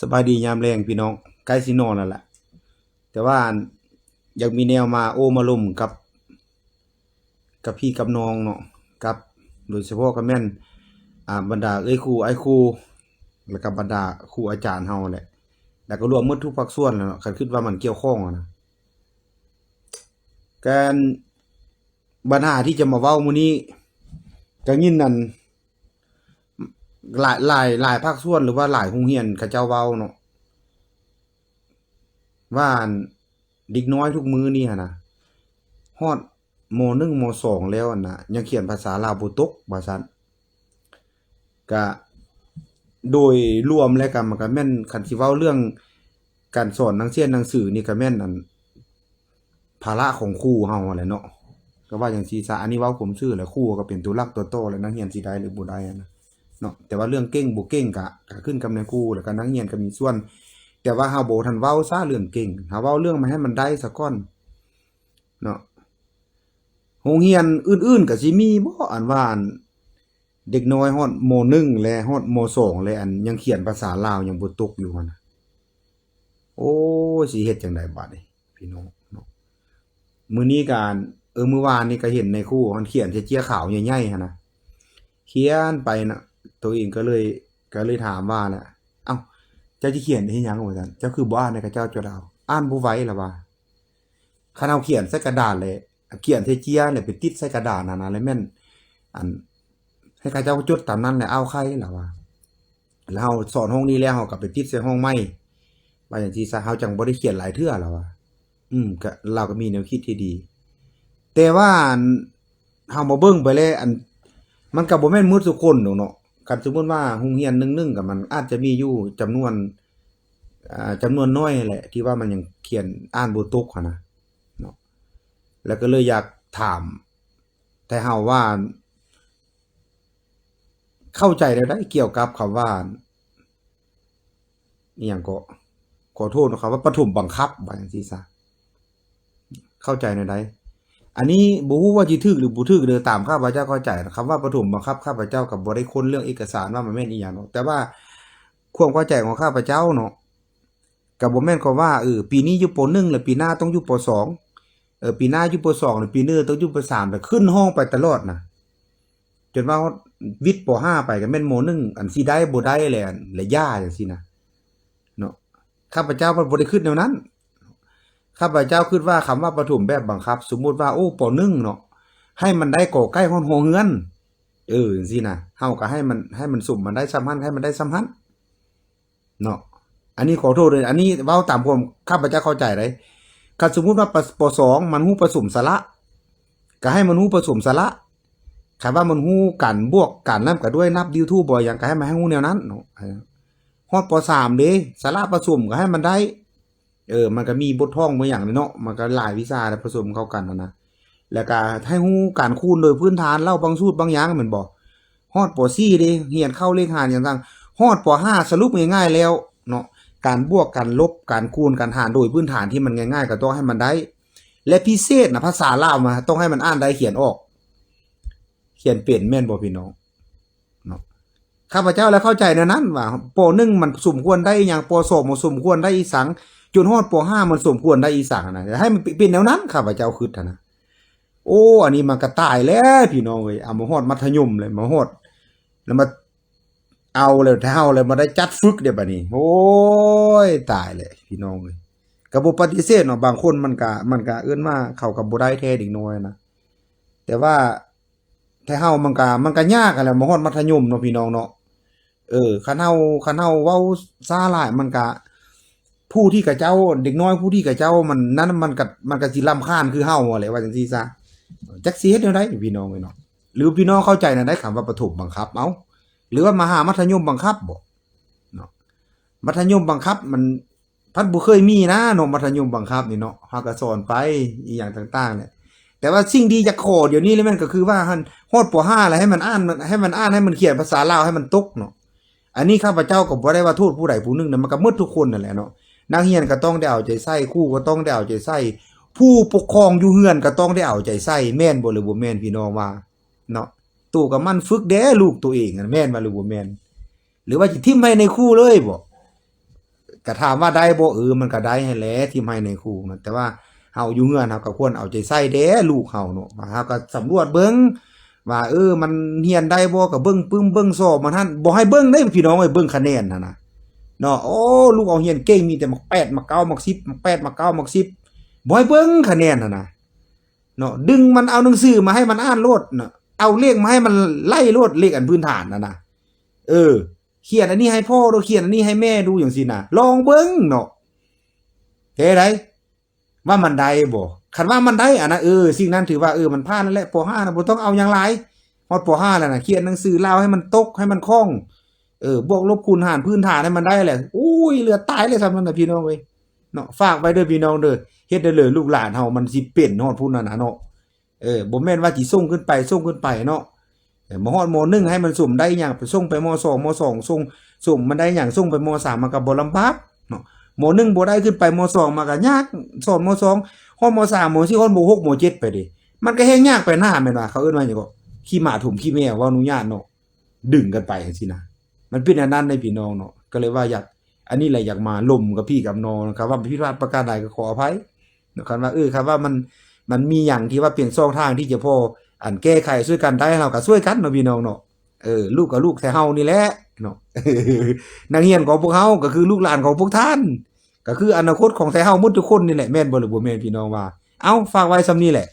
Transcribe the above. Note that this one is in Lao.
ສະບາຍດີຍາມແລງພີ່ນ້ອງ, ໃກ້ຊິນອນແລ້ວລະ ແຕ່ວ່າ ອັນ ຢາກມີແນວມາໂອ້ມາລົມກັບ ກັບພີ່ກັບນ້ອງເນາະ, ກັບ ໂດຍສະເພາະກໍແມ່ນ ອ່າ ບັນດາເອື້ອຍຄູອ້າຍຄູ ແລ້ວກໍບັນດາຄູອາຈານເຮົາແຫຼະ ແລ້ວກໍລວມໝົດທຸກພາກສ່ວນແຫຼະເນາະ, ຄັນຄິດວ່າມັນກ່ຽວຂ້ອງຫັ້ນນະ. ການ ບັນຫາທີ່ຈະມາເວົ້າມື້ນີ້ ກໍຍິນ ອັນ ຫຼາຍ ຫຼາຍ ຫຼາຍພາກສ່ວນ ຫຼືວ່າຫຼາຍໂຮງຮຽນເຂົາເຈົ້າເວົ້າເນາະ ວ່າ ອັນ ເດັກນ້ອຍທຸກມື້ນີ້ຫັ້ນນະ ຮອດ ມໍໜຶ່ງ ມໍສອງ ແລ້ວຫັ້ນນະ ຍັງຂຽນພາສາລາວບໍ່ຕົກ ວ່າຊັ້ນ. ກະໂດຍລວມແລ້ວກະ ມັນກະແມ່ນ ຄັນຊິເວົ້າເລື່ອງການສອນໜັງສຽນໜັງສືນີ້ ກະແມ່ນ ອັນ ພາລະຂອງຄູເຮົາຫັ້ນແຫຼະເນາະ, ກໍວ່າຈັ່ງຊີ້ຊະ. ອັນນີ້ເວົ້າຄວາມຊື່ແຫຼະ, ຄູກໍເປັນຕົວຫຼັກຕົວຕໍ່ແຫຼະ ນັກຮຽນຊິໄດ້ ຫຼື ບໍ່ໄດ້ຫັ້ນນະເນາະ. ແຕ່ວ່າເລື່ອງເກັ່ງບໍ່ເກັ່ງ ກະ ກະຂຶ້ນກັບນາຍຄູ ແລ້ວກະນັກຮຽນກໍມີສ່ວນ. ແຕ່ວ່າເຮົາບໍ່ທັນເວົ້າຊະເລື່ອງເກັ່ງ, ເຮົາເວົ້າເລື່ອງມາໃຫ້ມັນໄດ້ຊະກ່ອນເນາະ. ໂຮງຮຽນອື່ນໆກໍຊິມີບໍ່ ອັນວ່າ ອັນ ເດັກນ້ອຍຮອດ ມໍໜຶ່ງ ແລະ ຮອດ ມໍສອງ ແລະ ອັນ ຍັງຂຽນພາສາລາວຍັງບໍ່ຕົກຢູ່ຫັ້ນນະ? ໂອ້ຍ ຊິເຮັດຈັ່ງໃດບາດນີ້ ພີ່ນ້ອງເນາະ. ມື້ນີ້ກະ ເອີ ມື້ວານນີ້ກໍເຫັນນາຍຄູຫັ້ນຂຽນໃສ່ເຈ້ຍຂາວໃຫຍ່ໆຫັ້ນນະ, ຂຽນໄປນະ. ໂຕເອງກໍເລີຍ ກໍເລີຍຖາມວ່າແຫຼະ, ເອົ້າ ເຈົ້າຊິຂຽນເຮັດຫຍັງ ວ່າຊັ້ນ, ເຈົ້າຄືບໍ່ອ່ານໃຫ້ເຂົາເຈົ້າຈົດເອົາ? ອ່ານບໍ່ໄຫວ ລະວ່າ. ຄັນເຮົາຂຽນໃສ່ກະດານ ແລະ ຂຽນໃສ່ເຈ້ຍ ແລະ ໄປຕິດໃສ່ກະດານຫັ້ນນະ ແລະ ແມ່ນ ອັນ ໃຫ້ເຂົາເຈົ້າຈົດຕາມນັ້ນ ແລະ ເອົາໄຄ ລະວ່າ. ແລ້ວເຮົາສອນຫ້ອງນີ້ແລ້ວ ເຮົາກໍໄປຕິດໃສ່ຫ້ອງໃໝ່ ວ່າຈັ່ງຊີ້ຊະ, ເຮົາຈັ່ງບໍ່ໄດ້ຂຽນຫຼາຍເທື່ອ ລະວ່າ. ອືມ ກະ ລາວກໍມີແນວຄິດທີ່ດີ. ແຕ່ວ່າ ອັນ ເຮົາມາເບິ່ງໄປແລ້ວ ອັນ ມັນກໍບໍ່ແມ່ນໝົດທຸກຄົນດອກເນາະ. ຄັນສົມມຸດວ່າໂຮງຮຽນໜຶ່ງໆ ກໍມັນອາດຈະມີຢູ່ຈຳນວນ ອ່າ ຈຳນວນໜ້ອຍແຫຼະ ທີ່ວ່າມັນຍັງຂຽນອ່ານບໍ່ຕົກຫັ້ນນະເນາະ. ແລ້ວກໍເລີຍຢາກຖາມແຕ່ເຮົາວ່າ ເຂົ້າໃຈແນວໃດກ່ຽວກັບຄຳວ່າ ອີ່ຫຍັງເກາະ ຂໍໂທດເນາະ ຄຳວ່າປະຖົມບັງຄັບ ວ່າຈັ່ງຊີ້ຊະ. ເຂົ້າໃຈແນວໃດ? ອັນນີ້ບໍ່ຮູ້ວ່າຊິຖືກ ຫຼື ບໍ່ຖືກເດີ, ຕາມຂ້າພະເຈົ້າເຂົ້າໃຈນະ. ຄຳວ່າປະຖົມບັງຄັບ ຂ້າພະເຈົ້າກໍບໍ່ໄດ້ຄົ້ນເລື່ອງເອກະສານວ່າມັນແມ່ນອີ່ຫຍັງເນາະ, ແຕ່ວ່າຄວາມເຂົ້າໃຈຂອງຂ້າພະເຈົ້າເນາະ ກໍບໍ່ແມ່ນຄວາມວ່າ ເອີ ປີນີ້ຢູ່ ປໍໜຶ່ງ ແລ້ວປີໜ້າຕ້ອງຢູ່ ປໍສອງ, ເອີ ປີໜ້າຢູ່ ປໍສອງ ແລ້ວປີໜ້າຕ້ອງຢູ່ ປໍສາມ ແລ້ວຂຶ້ນຫ້ອງໄປຕະຫຼອດນະ. ຈົນວ່າຮອດວິດ ປໍຫ້າ ໄປ ກໍແມ່ນ ມໍໜຶ່ງ ອັນຊິໄດ້ບໍ່ໄດ້ແຫຼະ ແລະ ຢ່າຈັ່ງຊີ້ນະເນາະ. ຂ້າພະເຈົ້າພັດບໍ່ໄດ້ຄິດແນວນັ້ນ. ຂ້າພະເຈົ້າຄິດວ່າຄຳວ່າປະຖົມແບບບັງຄັບ ສົມມຸດວ່າ ໂອ້ ປໍໜຶ່ງເນາະ ໃຫ້ມັນໄດ້ ກ ໄກ່ ຮອດ ຮ ເຮືອນ ເອີ ຈັ່ງຊີ້ນະ, ເຮົາກໍໃຫ້ມັນ ໃຫ້ມັນສົມມັນໄດ້ຊ່ຳຫັ້ນ ໃຫ້ມັນໄດ້ຊ່ຳຫັ້ນ ເນາະ. ອັນນີ້ຂໍໂທດເດີ, ອັນນີ້ເວົ້າຕາມຄວາມຂ້າພະເຈົ້າເຂົ້າໃຈເດ້. ຄັນສົມມຸດວ່າ ປ ປໍສອງ ມັນຮູ້ປະສົມສະຫຼະ ກໍໃຫ້ມັນຮູ້ປະສົມສະຫຼະ. ຄັນວ່າມັນຮູ້ການບວກ ການນຳກັນດ້ວຍ ນັບ YouTube ບໍ່ຫຍັງ ກໍໃຫ້ມັນໃຫ້ຮູ້ແນວນັ້ນເນາະ. ຮອດ ປໍສາມ ເດ້ ສະຫຼະປະສົມກໍໃຫ້ມັນໄດ້. ເອີ ມັນກໍມີບົດທ່ອງ ບໍ່ຫຍັງເນາະ, ມັນກໍຫຼາຍວິຊາ ແລະ ປະສົມເຂົ້າກັນຫັ້ນນະ. ແລ້ວກໍໃຫ້ຮູ້ການຄູນໂດຍພື້ນຖານ ເລົ່າບາງສູດບາງຢ່າງແມ່ນບໍ່? ຮອດ ປໍສີ່ ເດ້ ຮຽນເຂົ້າເລກຫານຫຍັງຕ່າງ. ຮອດ ປໍຫ້າ ສະຫຼຸບງ່າຍໆແລ້ວເນາະ, ການບວກ ການລົບ ການຄູນ ການຫານ ໂດຍພື້ນຖານທີ່ມັນງ່າຍໆ ກໍຕ້ອງໃຫ້ມັນໄດ້. ແລະ ພິເສດນະ ພາສາລາວນະ ຕ້ອງໃຫ້ມັນອ່ານໄດ້ ຂຽນອອກ ຂຽນເປັນ ແມ່ນບໍ່ພີ່ນ້ອງ? ເນາະ ຂ້າພະເຈົ້າແລະເຂົ້າໃຈແນວນັ້ນວ່າ ປໍໜຶ່ງ ມັນສົມຄວນໄດ້ອີ່ຫຍັງ, ປໍສອງ ມັນສົມຄວນໄດ້ອີ່ສັງ, ຈົນຮອດ ປໍຫ້າ ມັນສົມຄວນໄດ້ອີ່ສັງນະ. ໃຫ້ມັນເປັນແນວນັ້ນ ຂ້າພະເຈົ້າຄິດຫັ້ນນະ. ໂອ້ ອັນນີ້ມັນກະຕາຍແລ້ວພີ່ນ້ອງເອີຍ, ເອົາມາຮອດມັດທະຍົມເລີຍ ມາຮອດ ແລ້ວມາເອົາແລ້ວ ເຮົາແລ້ວມາໄດ້ຈັດຝຶກເດ້ບາດນີ້. ໂອ້ຍ ຕາຍແລ້ວພີ່ນ້ອງເອີຍ. ກໍບໍ່ປະຕິເສດເນາະ, ບາງຄົນມັນກະ ມັນກະເອີ້ນວ່າເຂົາກໍບໍ່ໄດ້ແທ້ເດັກນ້ອຍນະ, ແຕ່ວ່າ ແຕ່ເຮົາມັນກະ ມັນກະຍາກຫັ້ນແຫຼະ ມາຮອດມັດທະຍົມເນາະພີ່ນ້ອງເນາະ. ເອີ ຄັນເຮົາ ຄັນເຮົາເວົ້າຊ້າຫຼາຍ ມັນກະ ຜູ້ທີ່ເຂົາເຈົ້າ ເດັກນ້ອຍຜູ້ທີ່ເຂົາເຈົ້າ ມັນນັ້ນ ມັນກະ ມັນກະຊິລຳຄານຄືເຮົາຫັ້ນແຫຼະ ວ່າຈັ່ງຊີ້ຊະ. ຈັກຊິເຮັດແນວໃດພີ່ນ້ອງເອີຍເນາະ, ຫຼືພີ່ນ້ອງເຂົ້າໃຈແນວໃດ ຄຳວ່າປະຖົມບັງຄັບ ເອົ້າ ຫຼືວ່າມະຫາມັດທະຍົມບັງຄັບບໍເນາະ? ມັດທະຍົມບັງຄັບ ມັນ ພັດບໍ່ເຄີຍມີນະເນາະ ມັດທະຍົມບັງຄັບນີ້ເນາະ, ເຮົາກໍສອນໄປອີ່ຫຍັງຕ່າງໆແຫຼະ. ແຕ່ວ່າສິ່ງທີ່ຢາກຂໍດຽວນີ້ເລີຍແມ່ນ ກໍຄືວ່າ ຫັ້ນ ຮອດ ປໍຫ້າ ແລ້ວໃຫ້ມັນອ່ານ ໃຫ້ມັນອ່ານ ໃຫ້ມັນຂຽນພາສາລາວໃຫ້ມັນຕົກເນາະ. ອັນນີ້ຂ້າພະເຈົ້າກໍບໍ່ໄດ້ວ່າໂທດຜູ້ໃດຜູ້ໜຶ່ງນະ, ມັນກໍໝົດທຸກຄົນນັ້ນແຫຼະເນາະ. ນັກຮຽນກໍຕ້ອງໄດ້ເອົາໃຈໃສ່, ຄູກໍຕ້ອງໄດ້ເອົາໃຈໃສ່, ຜູ້ປົກຄອງຢູ່ເຮືອນກໍຕ້ອງໄດ້ເອົາໃຈໃສ່, ແມ່ນບໍ່ ຫຼືບໍ່ແມ່ນ ພີ່ນ້ອງວ່າເນາະ? ໂຕກໍໝັ່ນຝຶກແດ່ລູກໂຕເອງ ແມ່ນວ່າ ຫຼືບໍ່ແມ່ນ? ຫຼືວ່າຊິຖິ້ມໃຫ້ນາຍຄູເລີຍບໍ? ກະຖາມວ່າໄດ້ບໍ່? ເອີ ມັນກະໄດ້ຫັ້ນແຫຼະ ທີ່ໃຫ້ໃນຄູນະ ແຕ່ວ່າເຮົາຢູ່ເຮືອນ ເຮົາກະຄວນເອົາໃຈໃສ່ເດ້ລູກເຮົາເນາະ ວ່າເຮົາກະສຳຫຼວດເບິ່ງວ່າ ເອີ ມັນຮຽນໄດ້ບໍ່ ກະເບິ່ງປຶ້ມເບິ່ງສອບມັນຫັ້ນ ບໍ່ໃຫ້ເບິ່ງເດ້ພີ່ນ້ອງເອີຍ ເບິ່ງຄະແນນຫັ້ນນະເນາະ. ໂອ້ ລູກເຮົາຮຽນເກັ່ງ ມີແຕ່ໝາກແປດ ໝາກເກົ້າ ໝາກສິບ ໝາກແປດ ໝາກເກົ້າ ໝາກສິບ ບໍ່ໃຫ້ເບິ່ງຄະແນນຫັ້ນນະເນາະ ດຶງມັນເອົາໜັງສືມາໃຫ້ມັນອ່ານໂລດເນາະ ເອົາເລກມາໃຫ້ມັນໄລ່ໂລດ ເລກອັນພື້ນຖານຫັ້ນນະ ເອີ ຂຽນອັນນີ້ໃຫ້ພໍ່ດູ ຂຽນອັນນີ້ໃຫ້ແມ່ດູ ຈັ່ງຊີ້ນະ ລອງເບິ່ງເນາະ ເຮັດໃດ ວ່າມັນໄດ້ບໍ່? ຄັນວ່າມັນໄດ້ ອັນນັ້ນ ເອີ ສິ່ງນັ້ນຖືວ່າ ເອີ ມັນຜ່ານແລ້ວແຫຼະ ປໍຫ້ານະ ບໍ່ຕ້ອງເອົາຫຍັງຫຼາຍ ຮອດປໍຫ້າແລ້ວນະ ຂຽນໜັງສືລາວໃຫ້ມັນຕົກ ໃຫ້ມັນຄ່ອງ ເອີ ບວກລົບຄູນຫານພື້ນຖານໃຫ້ມັນໄດ້ແຫຼະ ໂອ້ຍ ເຫຼືອຕາຍເລີຍສ່ຳນັ້ນນະ ພີ່ນ້ອງເອີຍເນາະ. ຝາກໄວ້ເດີພີ່ນ້ອງເດີ ເຮັດໄດ້ເລີຍ ລູກຫຼານເຮົາມັນຊິເປັນຮອດພຸ້ນຫັ້ນນະເນາະ. ເອີ ບໍ່ແມ່ນວ່າຊິສົ່ງຂຶ້ນໄປ ສົ່ງຂຶ້ນໄປເນາະ ເອີ ມາຮອດ ມໍໜຶ່ງ ໃຫ້ມັນສົມໄດ້ຫຍັງ ໄປສົ່ງໄປ ມໍສອງ ມໍສອງ ສົ່ງ ສົມມັນໄດ້ຫຍັງ ສົ່ງໄປ ມໍສາມ ມັນກະບໍ່ລຳບາກເນາະ. ມໍໜຶ່ງບໍ່ໄດ້ ຂຶ້ນໄປ ມໍສອງ ມັນກະຍາກ ສອນ ມໍສອງ ຮອດ ມໍສາມ ມໍສີ່ ຮອດ ມໍຫົກ ມໍເຈັດ ໄປເດ ມັນກະແຮ່ງຍາກໄປໜ້າ ແມ່ນວ່າ ເຂົາເອີ້ນວ່າຫຍັງເກາະ ຂີ້ໝາຖົມຂີ້ແມວ ເວົ້າອະນຸຍາດເນາະ ດຶງກັນໄປຈັ່ງຊີ້ນະ ມັນເປັນອັນນັ້ນເດ້ພີ່ນ້ອງເນາະ. ກະເລີຍວ່າຢາກ ອັນນີ້ແຫຼະ ຢາກມາລົມກັບພີ່ກັບນ້ອງ ຄັນວ່າຜິດພາດປະການໃດກະຂໍອະໄພເນາະ ຄັນວ່າ ເອີ ຄັນວ່າມັນ ມັນມີຫຍັງທີ່ວ່າເປັນຊ່ອງທາງທີ່ຈະພໍ ອັນ ແກ້ໄຂຊ່ວຍກັນໄດ້ ເຮົາກະຊ່ວຍກັນເນາະພີ່ນ້ອງເນາະ. ເອີ ລູກກະລູກແທ້ເຮົານີ້ແຫຼະເນາະ ນັກຮຽນຂອງພວກເຮົາກະຄືລູກຫຼານຂອງພວກທ່ານ ກະຄືອະນາຄົດຂອງແທ້ເຮົາໝົດທຸກຄົນນີ້ແຫຼະ ແມ່ນບໍ່ ຫຼືບໍ່ແມ່ນ ພີ່ນ້ອງວ່າ. ເອົ້າ ຝາກໄວ້ສ່ຳນີ້ແຫຼະ